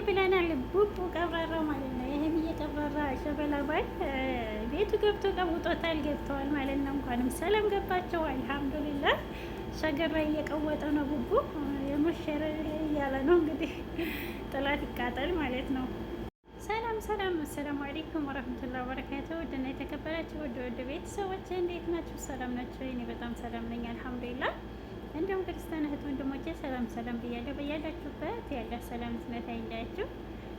ብለናል። ቡቡ ቀብራራ ማለት ነው። ይህም እየቀብራራ ሸበላ ባል ቤቱ ገብቶ ቀውጦታል። ገብተዋል ማለት ነው። እንኳንም ሰላም ገባቸው። አልሐምዱሊላህ ሸገራ እየቀወጠ ነው ቡቡ የሙሸረ እያለ ነው እንግዲህ ጥላት ይቃጠል ማለት ነው። ሰላም ሰላም፣ አሰላሙ አለይኩም ወረህመቱላሂ ወበረካቱ። ውድና የተከበራችሁ ውድ ውድ ቤተሰቦች እንዴት ናችሁ? ሰላም ናችሁ? እኔ በጣም ሰላም ነኝ አልሐምዱሊላህ። እንዲሁም ክርስቲያን እህት ወንድሞቼ ሰላም ሰላም ብያለሁ። በያላችሁበት ያለ ሰላም እዝነት አይለያችሁ።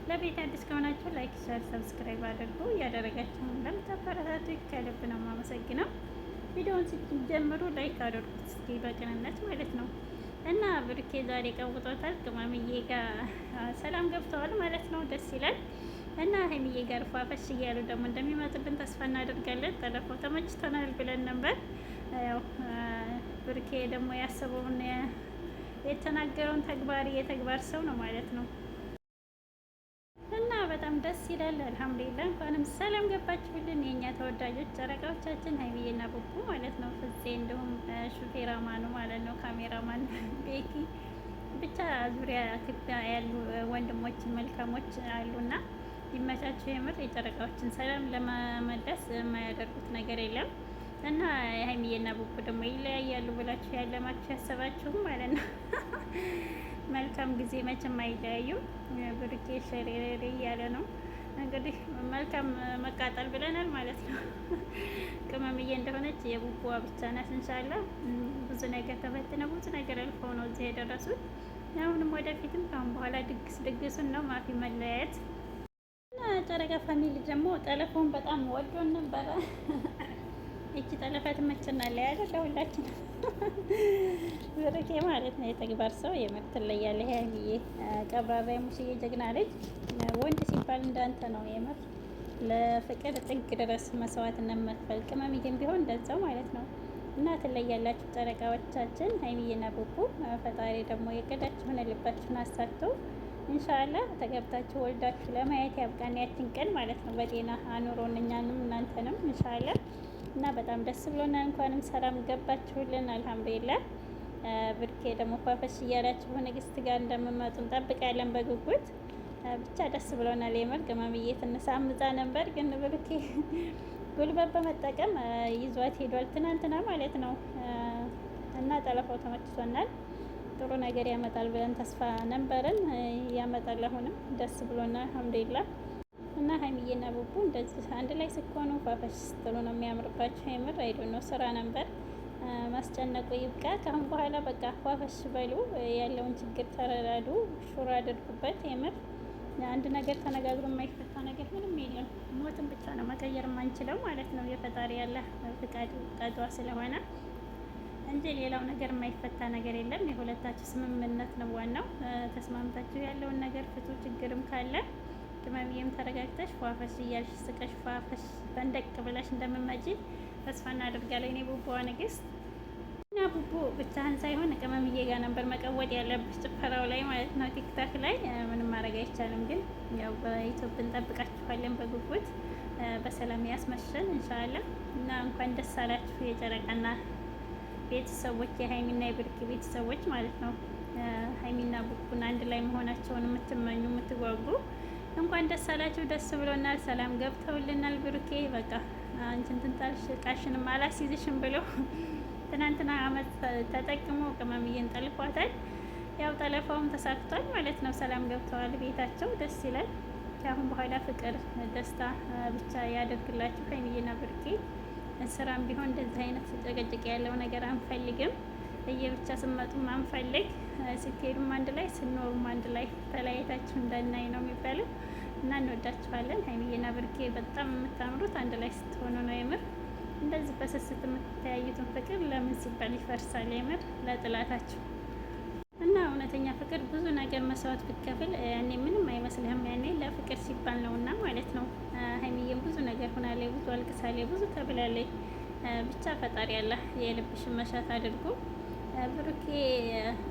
ለቤት አዲስ ከሆናችሁ like፣ share፣ subscribe አድርጉ። እያደረጋችሁ ለምታበረታቱ ከልብ ነው የማመሰግነው። ቪዲዮውን ስትጀምሩ like አድርጉት እስኪ በቅንነት ማለት ነው። እና ብሩኬ ዛሬ ቀውጦታል። ቅመምዬ ጋር ሰላም ገብተዋል ማለት ነው። ደስ ይላል። እና ሀይሚዬ ጋር ፏፈሽ እያሉ ደግሞ እንደሚመጡልን ተስፋ እናደርጋለን። ጠለፈው ተመችቶናል ብለን ነበር ያው ብሩኬ ደግሞ ያሰበውን የተናገረውን ተግባር የተግባር ሰው ነው ማለት ነው። እና በጣም ደስ ይላል። አልሐምዱሊላ እንኳንም ሰላም ገባችሁልን የእኛ ተወዳጆች ጨረቃዎቻችን ሀይሚዬና ቡቡ ማለት ነው። ፍፄ እንዲሁም ሹፌራማኑ ማለት ነው፣ ካሜራማን ቤኪ፣ ብቻ ዙሪያ ክዳ ያሉ ወንድሞች መልካሞች አሉና ይመቻቸው። የምር የጨረቃዎችን ሰላም ለመመለስ የማያደርጉት ነገር የለም። እና ሀይሚዬና ቡቡ ደግሞ ይለያያሉ ብላችሁ ያለማችሁ ያሰባችሁም ማለት ነው። መልካም ጊዜ መቼም አይለያዩም። ብሩኬ ሸሬሬ እያለ ነው እንግዲህ መልካም መቃጠል ብለናል ማለት ነው። ቅመምዬ እንደሆነች የቡቡዋ ብቻ ናት። እንሻላ ብዙ ነገር ተፈትነው ብዙ ነገር አልፈው ነው እዚህ የደረሱት። አሁንም ወደፊትም ካሁን በኋላ ድግስ ድግሱን ነው ማፊ መለያየት እና ጨረቃ family ደግሞ ጠለፈውን በጣም ወዶን ነበረ። እቺ ጠለፋ ትመቸናለች አይደል? ለሁላችን ብሩኬ ማለት ነው የተግባር ሰው የምር ትለያለህ። ሀይሚዬ ቀብራራ የሙሽዬ ጀግና ልጅ ወንድ ሲባል እንዳንተ ነው የምር ለፍቅር ጥግ ድረስ መስዋዕትነት መክፈል። ቅመምዬም ቢሆን እንደዛው ማለት ነው። እና ትለያላችሁ ጨረቃዎቻችን ሀይሚዬና ቡቡ። ፈጣሪ ደግሞ የቀዳችሁን ልባችሁን አሳክቶ ኢንሻአላህ ተገብታችሁ ወልዳችሁ ለማየት ያብቃን ያችን ቀን ማለት ነው። በጤና አኑሮን እኛንም እናንተንም ኢንሻአላህ እና በጣም ደስ ብሎናል። እንኳንም ሰላም ገባችሁልን። አልሐምዱሊላህ። ብርኬ ደግሞ ፏፈሽ እያላችሁ ንግስት ጋር እንደምመጡ እንጠብቃለን በጉጉት። ብቻ ደስ ብሎናል። የምር ቅመምዬ ትንሽ አምጻ ነበር፣ ግን ብርኬ ጉልበት በመጠቀም ይዟት ሄዷል ትናንትና ማለት ነው። እና ጠለፋው ተመችቶናል። ጥሩ ነገር ያመጣል ብለን ተስፋ ነበረን። ያመጣል። አሁንም ደስ ብሎናል። አልሐምዱሊላህ። እና ሀይሚዬና ቡቡ እንደዚህ አንድ ላይ ስኮኑ ፏፈሽ ስትሉ ነው የሚያምርባቸው። የምር አይዶ ነው ስራ ነበር ማስጨነቁ ይብቃ። ከአሁን በኋላ በቃ ፏፈሽ በሉ፣ ያለውን ችግር ተረዳዱ፣ ሹራ አድርጉበት። የምር አንድ ነገር ተነጋግሮ የማይፈታ ነገር ምንም የለም። ሞትን ብቻ ነው መቀየር የማንችለው ማለት ነው የፈጣሪ ያለ ፍቃድ ቀዷ ስለሆነ እንጂ ሌላው ነገር የማይፈታ ነገር የለም። የሁለታችሁ ስምምነት ነው ዋናው። ተስማምታችሁ ያለውን ነገር ፍቱ። ችግርም ካለ ቅመምዬም ተረጋግተሽ ፏፈሽ እያልሽ ስቀሽ ፏፈሽ ፈንደቅ ብለሽ እንደምመጪ ተስፋ እናደርጋለን። እኔ ቡቡዋ ንግስት እና ቡቡ ብቻህን ሳይሆን ቅመምዬ ጋር ነበር መቀወጥ ያለብሽ ጭፈራው ላይ ማለት ነው። ቲክቶክ ላይ ምንም ማድረግ አይቻልም፣ ግን ያው በኢትዮጵያ እንጠብቃችኋለን በጉጉት በሰላም ያስመሸን እንሻላ እና እንኳን ደስ አላችሁ የጨረቃና ቤተሰቦች የሀይሚና የብርቅ ቤተሰቦች ማለት ነው። ሀይሚና ቡቡን አንድ ላይ መሆናቸውን የምትመኙ የምትጓጉ እንኳን ደስ አላችሁ። ደስ ብሎናል። ሰላም ገብተውልናል። ብሩኬ በቃ አንቺን ትንታልሽ እቃሽንም አላስይዝሽም ብሎ ትናንትና አመት ተጠቅሞ ቅመምዬን ጠልፏታል። ያው ጠለፋውም ተሳክቷል ማለት ነው። ሰላም ገብተዋል ቤታቸው። ደስ ይላል። ከአሁን በኋላ ፍቅር፣ ደስታ ብቻ ያደርግላችሁ ሀይሚዬና ብሩኬ። ስራም ቢሆን እንደዚህ አይነት ጭቅጭቅ ያለው ነገር አንፈልግም። ለየብቻ ስመጡም አንፈልግ፣ ስትሄዱም አንድ ላይ ስኖሩም አንድ ላይ ተለያይታችሁ እንዳናይ ነው የሚባለው እና እንወዳችኋለን። ሀይሚዬና ብርኬ በጣም የምታምሩት አንድ ላይ ስትሆኑ ነው የምር። እንደዚህ በስስት የምትተያዩትን ፍቅር ለምን ሲባል ይፈርሳል? የምር ለጥላታችሁ እና እውነተኛ ፍቅር ብዙ ነገር መስዋዕት ብትከፍል ያኔ ምንም አይመስልህም። ያኔ ለፍቅር ሲባል ነውና ማለት ነው። ሀይሚዬም ብዙ ነገር ሆናለች፣ ብዙ አልቅሳለች፣ ብዙ ተብላለች። ብቻ ፈጣሪ ያለ የልብሽን መሻት አድርጎ ብሩኬ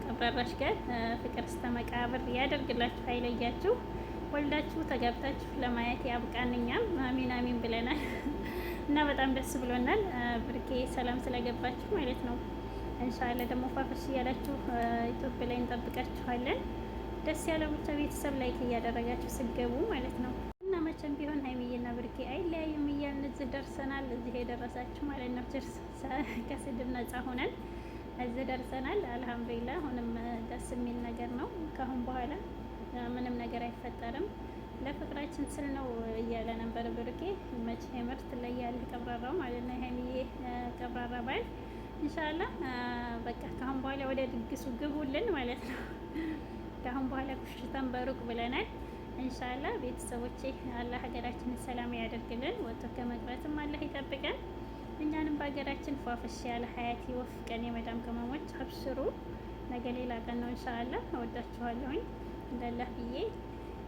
ቀብራራሽ ጋር ፍቅር እስከ መቃብር ያደርግላችሁ፣ አይለያችሁ። ወልዳችሁ ተጋብታችሁ ለማየት ያብቃን። እኛም አሚን አሚን ብለናል እና በጣም ደስ ብሎናል። ብሩኬ ሰላም ስለገባችሁ ማለት ነው። እንሻላ ደግሞ ፏፈሽ እያላችሁ ኢትዮጵያ ላይ እንጠብቃችኋለን። ደስ ያለው ብቻ ቤተሰብ like እያደረጋችሁ ስገቡ ማለት ነው። እና መቼም ቢሆን ሀይሚዬና ብርኬ አይለያዩም እያልን እዚህ ደርሰናል። እዚህ የደረሳችሁ ማለት ነው። ችርስ ከስድብ ነጻ ሆነን እዚህ ደርሰናል። አልሐምዱሊላህ። አሁንም ደስ የሚል ነገር ነው። ከአሁን በኋላ ምንም ነገር አይፈጠርም። ለፍቅራችን ስል ነው እያለ ነበር ብሩኬ። መቼ ምርት ላይ ያለህ ቀብራራው ማለት ነው ሀይሚዬ ቀብራራ ባል። ኢንሻአላህ በቃ ከአሁን በኋላ ወደ ድግሱ ግቡልን ማለት ነው። ከአሁን በኋላ ኩሽታን በሩቅ ብለናል። ኢንሻአላህ ቤተሰቦቼ፣ አላህ ሀገራችንን ሰላም ያደርግልን፣ ወጥቶ ከመቅረትም አላህ ይጠብቀን። እኛንም በሀገራችን ፏፈሽ ያለ ሀያት ይወፍቀን። የመዳም ቅመሞች አብሽሩ፣ ነገ ሌላ ቀን ነው ኢንሻአላህ። እወዳችኋለሁኝ እንዳላህ ብዬ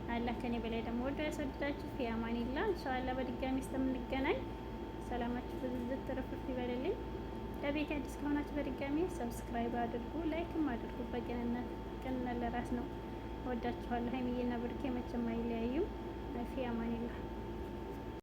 አላህ ከኔ በላይ ደግሞ ወዶ ያስወድዳችሁ። ፊ አማኒላ ኢንሻአላህ በድጋሚ እስከምንገናኝ ሰላማችሁ ብዝዝት ትርፍርፍ ይበልልኝ። ለቤት አዲስ ከሆናችሁ በድጋሚ subscribe አድርጉ፣ like ም አድርጉ። በቅንነት ቅንነት ለራስ ነው። ወዳችኋለሁ። ሀይሚዬና ብሩኬ መቼም አይለያዩም። ፊ አማኒላ።